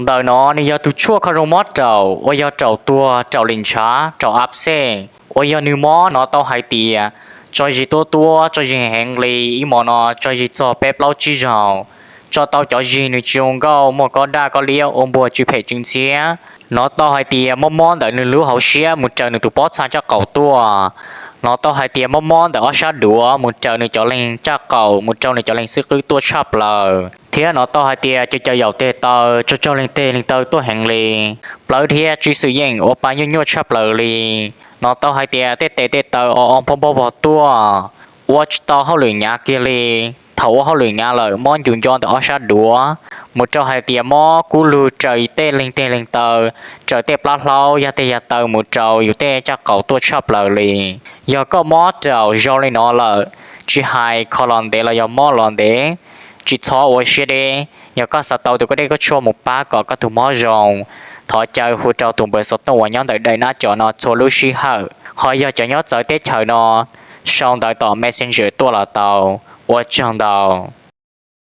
Ntawm no nws yog tus tshuaj kho zoo mob raum uas yog raum tuag, raum lim ntshav, raum ab xej uas yog nws mob no tau hais tias tso zis tuab tuab, tso zis heev li. Ib hmo no tso zis txog peb plaub tsib zaug, tso tau cov zis nws tsis zoo nkauj, muaj kob daj kob liab, ua npuas tsw phem tsw ntxhiab. No tau hais tias mob mob ntawm nws lub hauv siab mus raws nws tus pob txha caj qaum tuaj. No tau hais tias mob mob ntawm ob sab duav mus raws nws cov leeg caj qaum, mus rau nws cov leeg xwb qwb tuaj tshaj plaws. Thiab no tau hais tias cov caws yaum tes taw, tso tsaug leeg teg leeg taw tuaj heev li, plawv thiab tsw xwm yeem ua pa nyuaj nyuaj tshaj plaws li. No tau hais tias tej tes tej taw o o nphob nphob vog tuaj, ua tsis tau hauj lwm hnyav kiag li. Thaum ua hauj lwm hnyav lawm mob ncus nco ntawm ob sab duav, mus rau hais tias mob kub lug raws tej leeg teg leeg taw, raws tej plab hlaub, yog tej yog taw mus rau yus tej caj qaum tuaj tshaj plaws li. Yog koj mob raum zoo li no lawm, tsis hais kho los ntev los yog mob los ntev, tsis txhob ua siab deb. Yog koj xav tau tus koj dej koj tshuaj mus pab kom koj tus mob zoo, thov caw hu rau tus npawb xov tooj uas nyob ntawm daim nab cov no txhua lub sij hawm. Ho yog cov nyob txawv teb chaws no, sau ntawv tom Messenger tuaj los tau. Ua tsaug ntau.